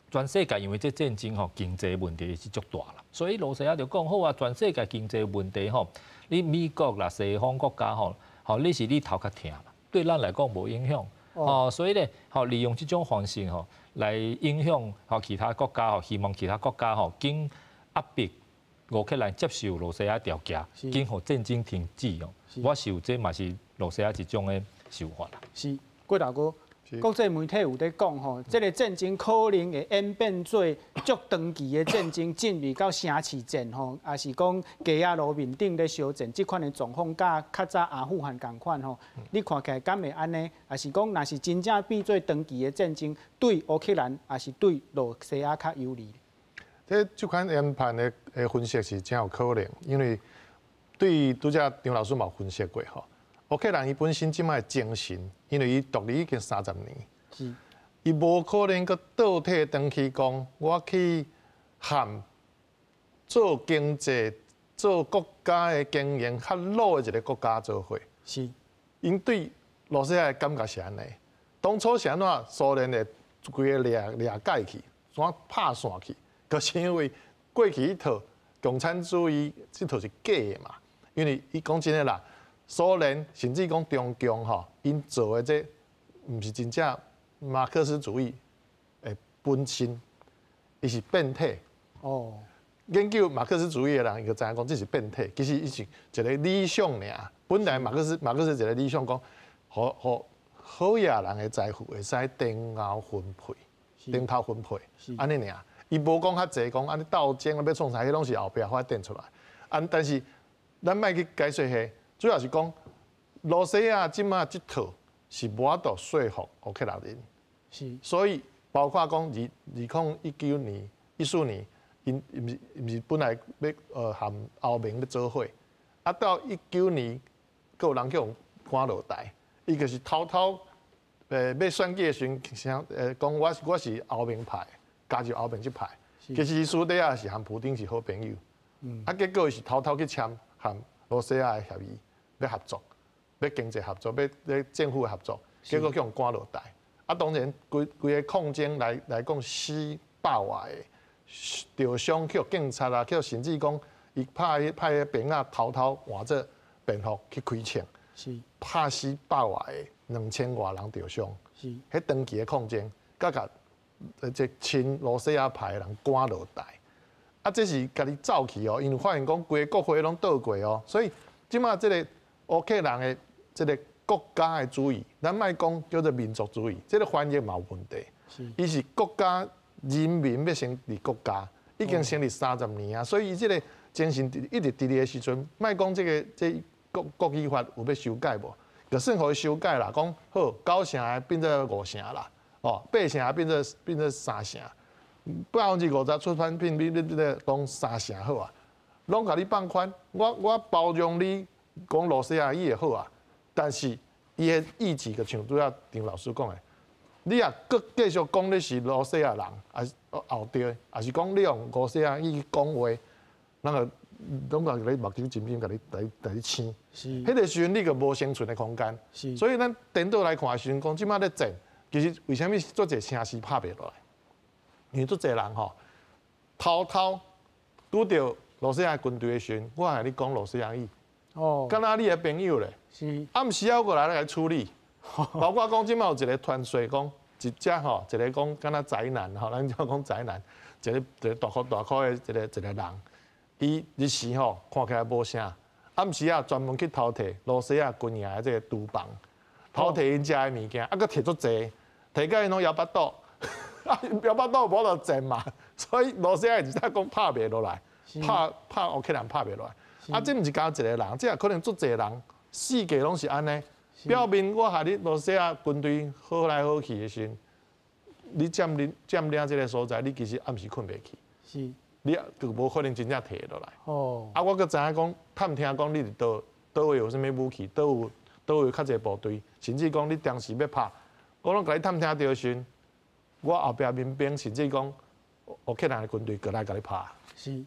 全世界因為這戰爭吼，經濟問題是足大啦，所以羅西亞就講好啊，全世界經濟問題吼，你美國啦、西方國家吼，吼你是你頭殼疼嘛，對咱來講無影響哦，所以咧，吼利用這種方式吼來影響吼其他國家吼，希望其他國家吼緊壓迫烏克蘭接受羅西亞條件，緊予戰爭停止哦。我想這嘛是羅西亞一種的手法啦。是，郭大哥。國際媒體有咧講吼，這個戰爭可能會演變做足長期的戰爭，進入到城市戰吼，抑是講街仔路面頂咧相戰，這款的狀況，佮較早阿富汗仝款吼，你看起來敢會按呢？抑是講，若是真正變做長期的戰爭，對烏克蘭抑是對羅西亞較有利？這款研判的分析是真有可能，因為對拄才張老師嘛有分析過吼。烏克蘭伊本身這擺精神，因為伊獨立已經30年，伊無可能閣倒退轉去講，我去和做經濟、做國家的經營較老的一個國家做伙。𪜶對羅西亞的感覺是按呢。當初是按怎蘇聯的規个掠掠解去，怎拍散去？可是因為過去彼套共產主義這套是假的嘛。因為伊講真的啦。蘇聯甚至講中共吼，𪜶做的這毋是真正馬克思主義的本身，伊是變體。哦。研究馬克思主義的人，伊就知影講這是變體，其實伊是一個理想爾。本來馬克思一個理想講，予予好野人的財富會使定後分配，定頭分配，按呢爾。伊無講較濟，講按呢鬥爭啊，欲創啥，彼攏是後壁發展出來。啊，但是咱莫去解說彼。主要是講，羅西亞這馬這套是無法度說服烏克蘭人，所以包括講2019年、14年，𪜶毋是本來欲和歐盟欲做伙，啊到19年，閣有人去予趕落台，伊就是偷偷欲選舉的時陣，講我是歐盟派，加入歐盟這派，其實私底下是和普丁是好朋友，啊結果伊是偷偷去簽和羅西亞的協議。欲合作，欲經濟合作，欲政府的合作，結果去予趕落台。啊，當然規規个抗爭來講，死百外个，受傷去警察啊，去甚至講伊派彼兵仔偷偷換做便服去開槍，拍死百外个2000外人受傷。彼長期的抗爭，佮共這親羅西亞派的人趕落台。啊，這是家己走去哦，因為發現講規个國會攏倒過哦，所以這馬這個。烏克蘭的這個國家的主義，咱莫講叫做民族主義，這個翻譯嘛有問題。伊是國家人民欲成立國家，已經成立30年啊，所以伊這個精神一直佇咧的時陣，莫講這個這國國旗法有欲修改無？就算予伊修改啦，講好九城的變做五城啦，哦八城的變做三城，50%出版品你你講三城好啊，攏共你放寬，我包容你。講羅西亞語會好啊，但是伊的意志就像拄仔張老師講的，你若閣繼續講你是羅西亞人，抑是後著，抑是講你用羅西亞語講話，咱就攏共你目睭針針共你來來青。彼個時陣你就無生存的空間。所以咱顛倒來看的時陣，講這馬咧戰，其實為啥物足濟城市拍袂落來？因為足濟人吼偷偷拄著羅西亞軍隊的時陣，我共你講羅西亞語。哦，敢若你的朋友咧，暗時仔過來來處理，包括講這馬有一個傳說講，一隻吼，一個講敢若宅男吼，咱就講宅男，一個一個大箍大箍的一個人，伊日時吼看起來無啥，暗時仔專門去偷提羅西亞軍營的這個廚房，偷提𪜶食的物件，啊，閣提足濟，提甲𪜶攏枵腹肚，啊，枵腹肚無就戰嘛，所以羅西亞是才講拍袂落來，拍拍烏克蘭拍袂落來。啊，這毋是干焦一個人，這也可能足濟人，四界攏是按呢。表面我共你羅西亞軍隊好來好去的時陣，你佔領佔領這個所在，你其實暗時睏袂去。你就無可能真正提落來。哦。啊，我閣知影講，探聽講你佇佗佗位有啥物武器，佗有佗有較濟部隊，甚至講你當時欲拍，我攏共你探聽著時陣，我後壁民兵甚至講烏克蘭的軍隊過來共你拍。是。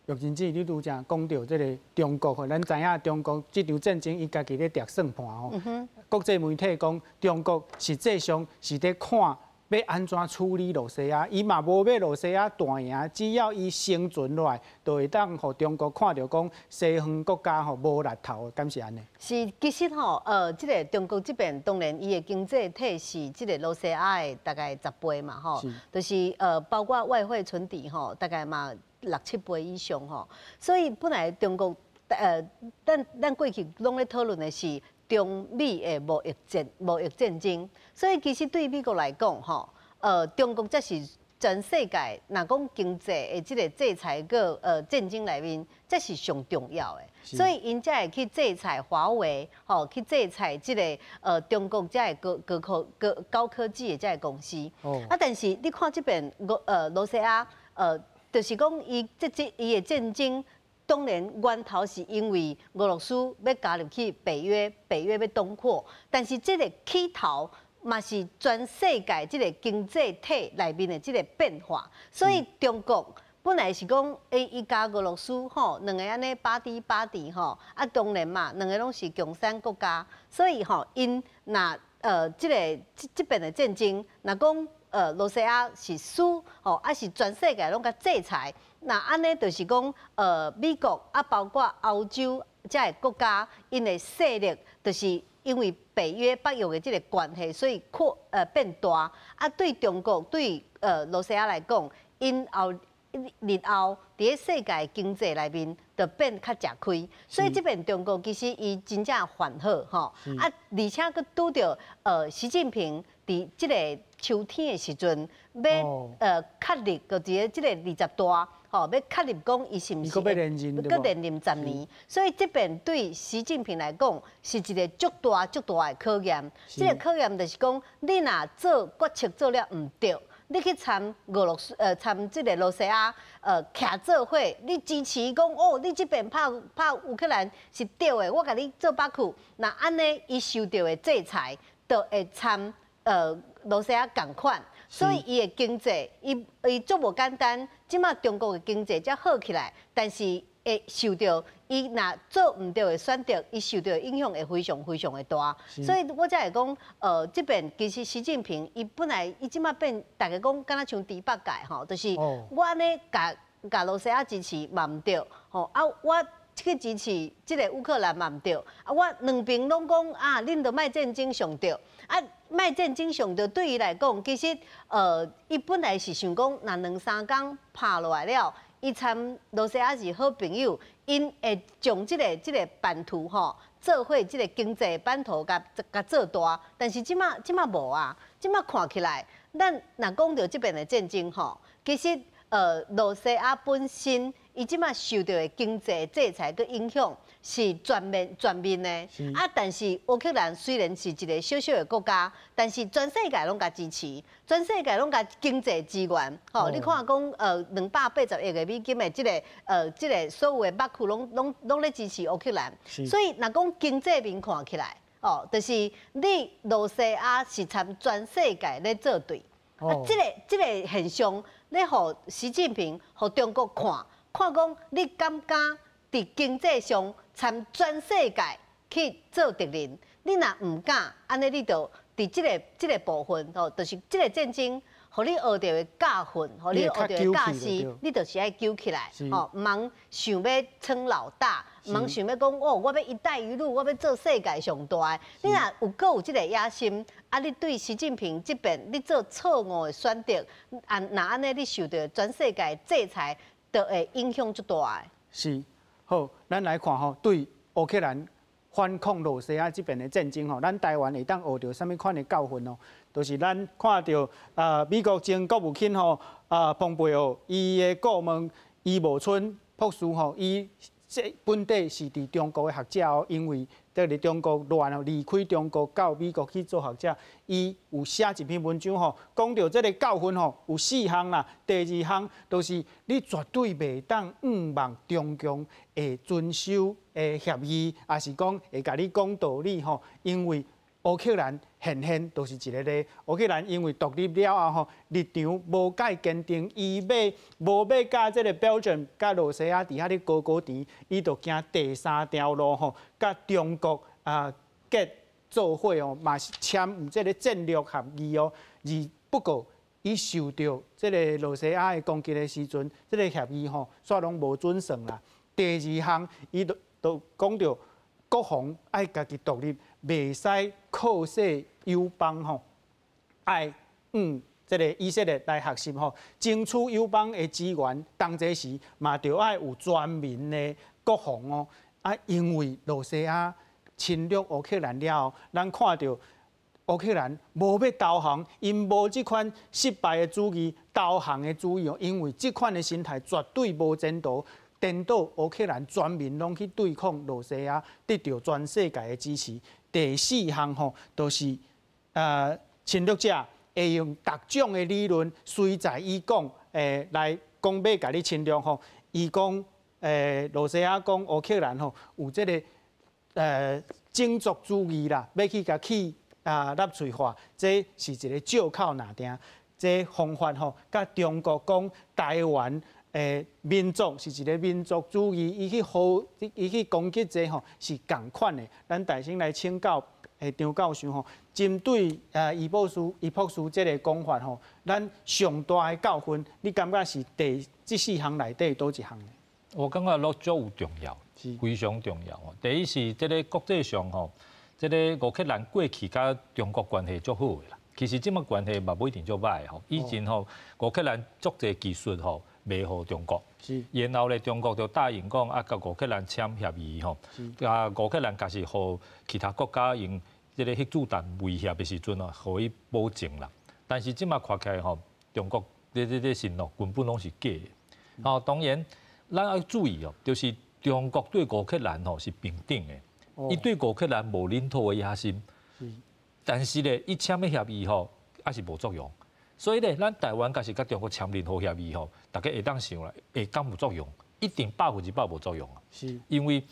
玉珍姊，你拄才講著這個中國吼，咱知影中國這場戰爭，伊家己咧捏算盤吼。國際媒體講，中國實際上是咧看欲按怎處理露西亞？伊嘛無欲露西亞大贏，只要伊生存落來，就會當予中國看著講西方國家吼無力頭，敢是按呢？是，其實吼，這个中國這邊當然伊的經濟體是這个露西亞的大概10倍嘛，吼，就是包括外匯存底吼，大概嘛六七倍以上吼，所以本來中國咱過去攏咧討論的是中美的貿易戰爭，所以其實對美國來講，吼，中國才是全世界若講經濟的這个制裁閣戰爭內面，這是上重要的，所以𪜶才會去制裁華為，吼，去制裁這个中國這个高科技的這个公司。啊，但是你看這邊俄羅西亞，就是講伊這這伊的戰爭。當然，源頭是因為俄羅斯欲加入去北約，北約欲東擴，但是這个起頭嘛是全世界這个經濟體內面的這个變化，所以中國本來是講，伊佮俄羅斯吼，兩个按呢 buddy buddy 吼，啊當然嘛，兩个攏是共產國家，所以吼，𪜶若這个這這邊的戰爭，若講羅西亞是輸吼，抑是全世界攏共制裁。那按呢就是講，美國啊，包括歐洲這个國家，𪜶的勢力就是因為北約北約的這个關係，所以擴變大。啊，對中國對羅西亞來講，𪜶後日後佇咧世界經濟內面就變較食虧。所以這邊中國其實伊真正反好吼，啊，而且閣拄著習近平佇這个秋天的時陣，欲確立閣佇咧這个二十大。吼，欲確立講伊是毋是閣連任10年，所以這邊對習近平來講是一个足大足大的考驗。這个考驗就是講，你若做決策做了毋對，你去參俄羅斯，參這个羅西亞，徛做伙，你支持講哦，你這邊拍拍烏克蘭是對的，我共你做把去。若按呢，伊受著的制裁，就會參羅西亞仝款。所以伊的經濟，伊伊足無簡單。這馬中國的經濟才好起來，但是會受著伊若做毋對的選擇，伊受著的影響會非常非常的大。所以我才會講，這邊其實習近平伊本來伊這馬變，逐家講敢若像豬八戒吼，就是我按呢共共羅西亞支持嘛毋對，吼啊我去支持這个烏克蘭嘛毋對，啊我兩邊攏講啊，恁都莫戰爭上對，啊莫戰爭上對，對伊來講，其實伊本來是想講，若兩三工拍落來了，伊參羅西亞是好朋友，𪜶會將這个版圖吼，做伙這个經濟版圖共共做大，但是這馬這馬無啊，這馬看起來，咱若講著這邊的戰爭吼，其實羅西亞本身。伊這馬受著的經濟制裁佮影響是全面全面的，啊，但是烏克蘭雖然是一个小小的國家，但是全世界攏共支持，全世界攏共經濟支援，吼，你看講280億的美金的這个所有的北區攏攏攏咧支持烏克蘭，所以若講經濟面看起來，哦，就是你羅西亞是參全世界咧作對，啊，這个現象，你予習近平予中國看。看講你敢敢佇經濟上參全世界去做敵人？你若毋敢，按呢你就佇這个部分吼，就是這个戰爭，予你學著的教訓，予你學著的教示，你就是愛糾起來，吼，毋通想欲稱老大，毋通想欲講哦，我欲一帶一路，我欲做世界上大。你若有閣有這个野心，啊，你對習近平這邊你做錯誤的選擇，啊，若按呢你受著全世界制裁，就會影響足大的。是，好，咱來看吼，對烏克蘭反抗羅西亞這邊的戰爭吼，咱台灣會當學著啥物款的教訓哦？就是咱看著啊，美國前國務卿吼啊，蓬佩奧，伊的顧問余茂春博士吼，伊這本底是佇中國的學者哦，因為佇咧中國亂哦，離開中國到美國去做學者，伊有寫一篇文章吼，講著這个教訓吼，有四項啦。第二項就是你絕對袂當向望中共會遵守的協議，抑是講會共你講道理吼，因為烏克蘭現現就是一个例。烏克蘭因為獨立了後吼，立場無蓋堅定，伊欲無欲佮這个標準，佮羅西亞佇遐咧高高甜，伊就行第三條路吼，佮中國啊結做伙哦，嘛是簽有這个戰略協議哦，而不過，伊受著這个羅西亞的攻擊的時陣，這个協議吼，煞攏無準算啦。第二項，伊就講著國防愛家己獨立，袂使靠勢友邦吼，愛這个以色列來學習吼，爭取友邦的資源，當這時嘛著愛有全民的國防哦。啊，因為羅西亞侵略烏克蘭了後，咱看著烏克蘭無欲投降，𪜶無這款失敗的主義、投降的主義哦，因為這款的心態絕對無前途。顛倒烏克蘭全民攏去對抗羅西亞，得著全世界的支持。第四項吼，就是侵略者會用各種的理論，隨在伊講，來講欲共你侵略吼。伊講，羅西亞講烏克蘭吼有這个種族主義啦，欲去共去啊納粹化，這是一个借口爾定。這方法吼，佮中國講台灣民族是一个民族主義，伊去攻擊這吼是仝款的。咱大先來請教張教授吼，針對余博士這个講法吼，咱上大的教訓，你感覺是第這四項內底佗一項呢？我感覺攏足有重要，非常重要。第一是這个國際上吼，這个烏克蘭過去佮中國關係足好的啦。其實這馬關係嘛無一定足䆀吼。以前吼，烏克蘭足濟技術吼賣予中國，然後咧中國就答應講啊，佮烏克蘭簽協議吼，啊烏克蘭若是予其他國家用這个核子彈威脅的時陣哦，予伊保證啦。但是這馬看起來吼，中國這承諾根本攏是假的。吼，當然咱愛注意哦，就是中國對烏克蘭吼是平等的，伊對烏克蘭無領土的野心。但是咧，伊簽的協議吼，猶是無作用。所以咧，咱台灣若是佮中國簽任何協議吼，大家會當想啦，會敢有作用？一定100%無作用啊！是，因為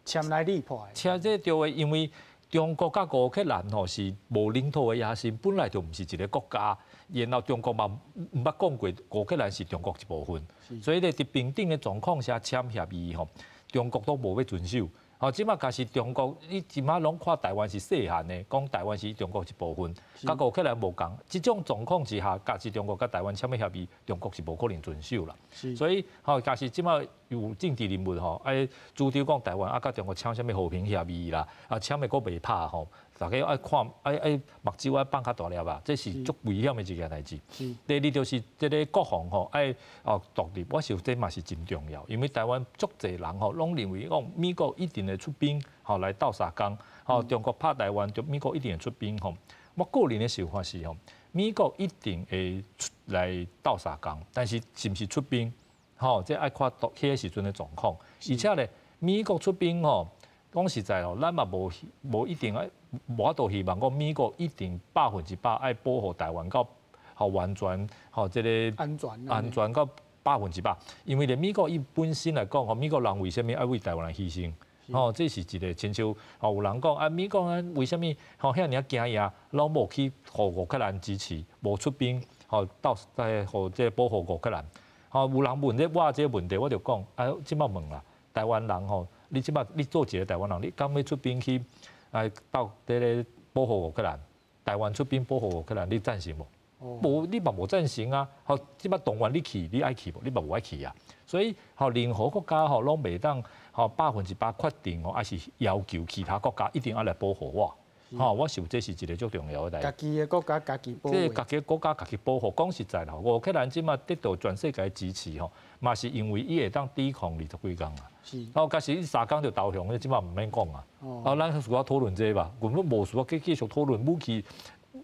簽來立破的。簽這對的，因為中國佮烏克蘭吼是無領土的野心，本來就毋是一个國家。然後中國嘛毋捌講過烏克蘭是中國一部分，所以咧，佇平等的狀況下簽協議吼，中國都無欲遵守。吼，這馬若是中國，你這馬攏看台灣是細漢的，講台灣是中國一部分，佮烏克蘭無仝。這種狀況之下，假使中國佮台灣簽的協議，中國是無可能遵守啦。所以，吼，假使這馬有政治人物吼，愛主張講台灣啊，佮中國簽啥物和平協議啦，啊簽的閣袂拍吼，大家愛看，愛目睭愛放較大粒啊，這是足危險的一件代誌。第二就是這个國防吼愛哦獨立，我想這嘛是真重要，因為台灣足濟人吼攏認為講美國一定會出兵吼來鬥相共，吼中國拍台灣，就美國一定會出兵吼。我個人的想法是吼，美國一定會出來鬥相共，但是是毋是出兵，吼這愛看到彼个時陣的狀況。而且咧，美國出兵吼，講實在哦，咱嘛無一定愛無法度希望講美國一定100%愛保護台灣到吼完全吼這个安全安全到100%，因為咧美國伊本身來講吼，美國人為啥物愛為台灣來犧牲？吼，這是一个親像吼有人講啊，美國啊為啥物吼遐爾仔驚贏，攏無去予烏克蘭支持，無出兵吼到來予這個保護烏克蘭？吼有人問咧我這个問題，我就講啊，這馬問啦，台灣人吼，你這馬你做一个台灣人，你敢欲出兵去來鬥這个保護烏克蘭？台灣出兵保護烏克蘭，你贊成無？無，你嘛無贊成啊！吼，這馬動員你去，你愛去無？你嘛無愛去啊！所以，吼，任何國家吼攏袂當吼100%決定吼，抑是要求其他國家一定愛來保護我。吼，我想這是一个足重要的代誌。家己的國家家己保護。這家己的國家家己保護。講實在啦，烏克蘭這馬得到全世界支持吼，嘛是因為伊會當抵抗20幾工啊。哦，假使伊三工就投降，你這馬毋免講啊。啊，咱需要討論這個吧？根本無需要繼續討論武器，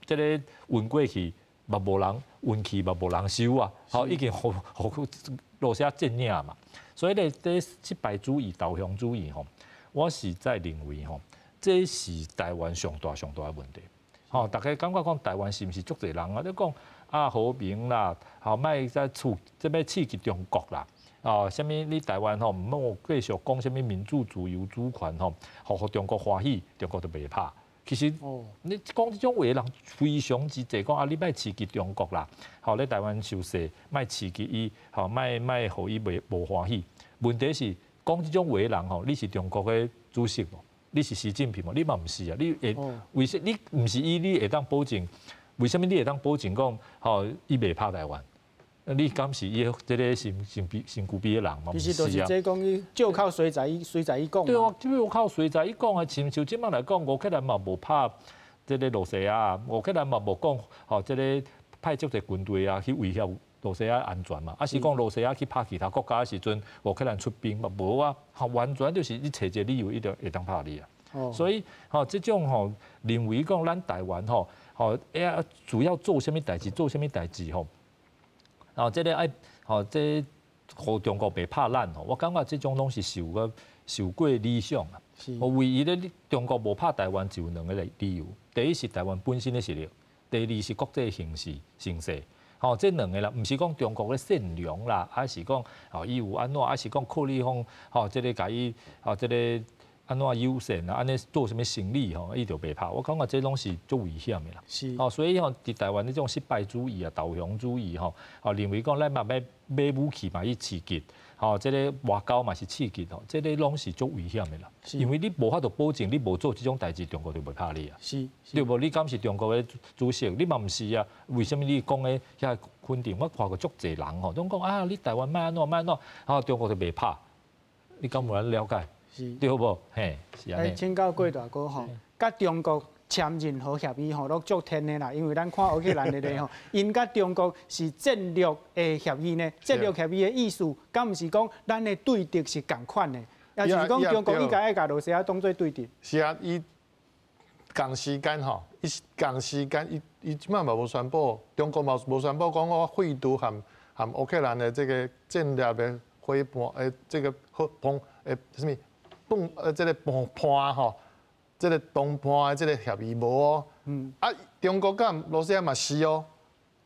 這个運過去嘛無人運去嘛無人收啊。吼，已經予羅西亞佔領嘛。所以咧，這失敗主義、投降主義吼，我實在認為吼，這是台灣上大上大的問題。吼，大家感覺講台灣是毋是足濟人啊？你講啊和平啦，吼莫再刺，這欲刺激中國啦。哦，啥物你台灣吼毋好繼續講啥物民主、自由、主權吼，予中國歡喜，中國就袂拍。其實你講這種話的人非常之濟，講啊你莫刺激中國啦，吼你台灣受勢，莫刺激伊，吼莫予伊袂無歡喜。問題是講這種話的人吼，你是中國的主席無？你是習近平無？你嘛毋是啊？你會為啥你毋是伊？你會當保證為啥物你會當保證講吼伊袂拍台灣？你敢是伊這个身身身軀邊的人嗎？其實就是這講伊借口隨在伊隨在伊講。對啊，借口隨在伊講啊，親像這擺來講，烏克蘭嘛無拍這个羅西亞，烏克蘭嘛無講吼這个派足濟軍隊啊去威脅羅西亞安全嘛，啊是講羅西亞去拍其他國家的時陣，烏克蘭出兵嘛無啊，完全就是你揣一個理由，伊就會當拍你啊。所以吼這種吼認為講咱台灣吼吼欸主要做啥物代誌，做啥物代誌吼。哦，這个愛吼，這予中國袂拍咱吼，我感覺這種攏是受過理想啊。我唯一咧，中國無拍台灣就有兩个理由：第一是台灣本身的實力，第二是國際形勢形勢。吼，這兩个啦，毋是講中國咧善良啦，還是講吼伊有按怎，還是講靠你講吼，這个共伊吼，這个按怎友善啊，按呢做啥物生意吼，伊就袂拍。我感覺這攏是足危險的啦。哦，所以吼，佇台灣這種失敗主義啊、投降主義吼，哦，認為講咱嘛欲買武器嘛去刺激，吼，這个外交嘛是刺激吼，這个攏是足危險的啦。因為你無法度保證你無做這種代誌，中國就袂拍你啊。對無？你敢是中國的主席？你嘛毋是啊？為啥物你講的遐肯定？我看過足濟人吼，攏講啊，你台灣莫按怎莫按怎，吼，中國就袂拍。你敢有人了解？對無？嘿，是按呢。請教郭大哥吼，佮中國簽任何協議吼，攏足天的啦。因為咱看烏克蘭的例吼，𪜶佮中國是戰略的協議呢。戰略協議的意思，敢毋是講咱的對敵是仝款的，抑是講中國應該愛共羅西亞當做對敵？是啊，伊仝時間吼，伊仝時間，伊這擺嘛無宣布，中國嘛無宣布講我廢除和烏克蘭的這个戰略的夥伴，這个好伴啥物？這个伴吼，這个同伴的這个協議無哦。啊，中國佮羅西亞嘛是哦。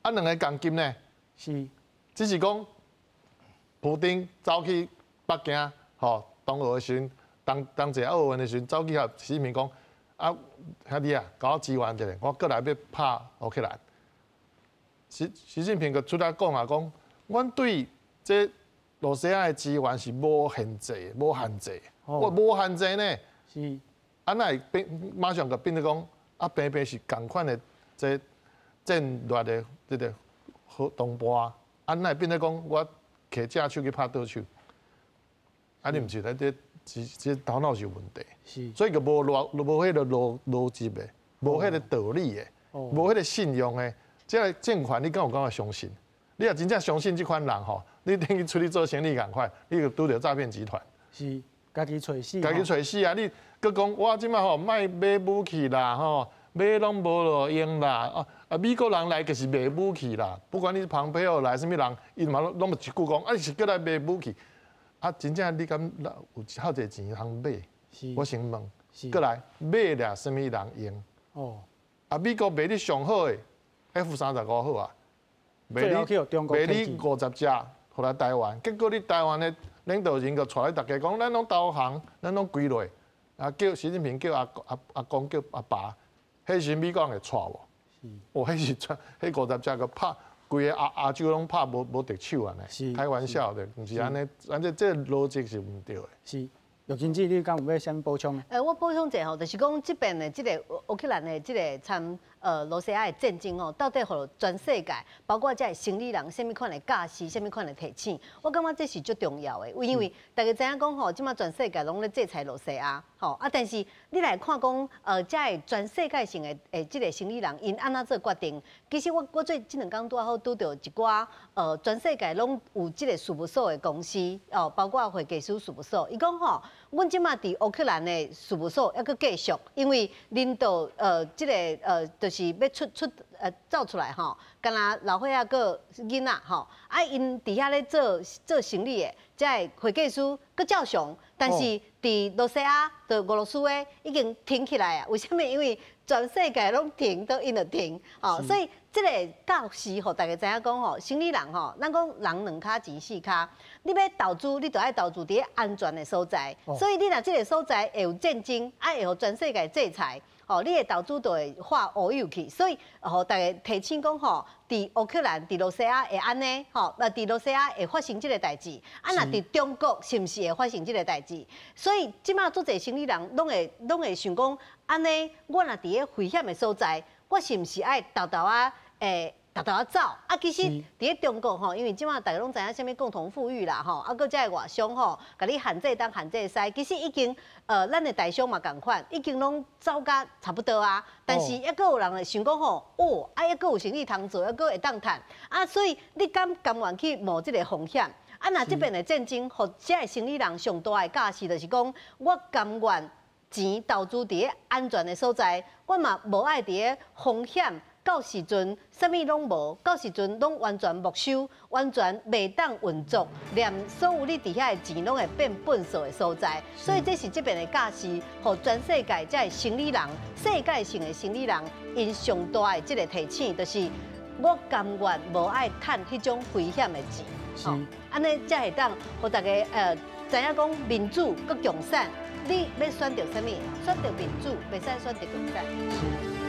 啊，兩个仝級呢？是。只是講，普丁走去北京，吼，冬奧的時陣，當這奧運的時陣，走去共習近平講，啊，兄弟啊，共我支援一下，我閣來欲拍烏克蘭。習近平閣出來講啊，講，阮對這羅西亞的支援是無限制、無限制。我無限制呢。啊，哪會變馬上就變做講，啊，平平是仝款的這戰略的這个好同伴，啊，哪會變做講我揢正手去拍倒手？啊，你毋是咧？這頭腦是有問題。所以就無彼个邏輯的，無彼个道理的，無彼个信用的。這个政權你敢有感覺相信？你若真正相信這款人吼，你等於出去做生意仝款，你就拄著詐騙集團。是，家己揣死。家己揣死啊！你閣講我這擺吼莫買武器啦，吼買攏無路用啦。啊，美國人來就是賣武器啦。不管你是龐佩奧來啥物人，伊嘛攏一句講，啊，你是閣來賣武器。啊，真正你敢有遐濟錢通買？我先問，閣來買掠啥物人用？啊，美國賣你上好的 F-35好啊，賣你50隻，予來台灣，結果你台灣的領導人就帶來大家講，咱攏投降，咱攏跪落，啊，叫習近平叫阿公叫阿爸，彼時美國人會帶無？哦，彼時彼50隻閣拍，規个亞洲攏拍無敵手按呢，開玩笑的，毋是按呢，反正這邏輯是毋對的。是，玉珍姊，你敢有欲啥物補充？我補充一下吼，就是講這邊的這个烏克蘭的這个參羅西亞的戰爭吼，到底予全世界，包括這个生理人，啥物款的教示，啥物款的提醒，我感覺這是足重要的，因為大家知影講吼，這擺全世界攏咧制裁羅西亞，吼啊，但是你來看講，這个全世界性的這个生理人，𪜶按怎做決定？其實我最這兩工拄好拄著一寡全世界攏有這个事務所的公司，哦，包括會計師事務所，伊講吼，阮這擺佇烏克蘭的事務所猶閣繼續，因為領導這个就是欲出走出來吼，敢若老歲仔閣囡仔吼，啊，𪜶佇遐咧做生理的，這个會計師閣照常，但是佇羅西亞、佇俄羅斯的已經停起來啊。為啥物？因為全世界攏停，都𪜶就停，吼，所以這个教示予大家知影講吼，生理人吼，咱講人兩跤錢四跤，你欲投資，你就愛投資佇咧安全的所在。所以你若這个所在會有戰爭，啊會予全世界制裁。吼，你的投資就會化烏有去。所以予大家提醒講吼，佇烏克蘭、佇羅西亞會按呢，吼，佇羅西亞會發生這个代誌，啊，若佇中國是毋是會發生這个代誌？所以這馬足濟生理人攏會想講，按呢，我若佇咧危險的所在，我是毋是愛沓沓仔會沓沓仔走？啊，其實佇咧中國吼，因為這馬大家攏知影啥物共同富裕啦吼，啊，閣遮的外商吼，共你限制東限制西，其實已經咱的台商嘛仝款，已經攏走甲差不多啊。但是猶閣有人會想講吼，哦，啊，猶閣有生意通做，猶閣會當趁，啊，所以你敢甘願去冒這个風險？啊，若這邊的戰爭，予遮的生理人上大的教示就是講，我甘願錢投資佇咧安全的所在，我嘛無愛佇咧風險。到時陣啥物攏無，到時陣攏完全沒收，完全袂當運作，連所有你佇遐的錢攏會變糞埽的所在。所以這是這邊的教示，予全世界遮的生理人，世界性的生理人，𪜶上大的這个提醒，就是我甘願無愛趁彼種危險的錢。按呢才會當予大家知影講民主佮共產，你欲選擇啥物？選擇民主，袂使選擇共產。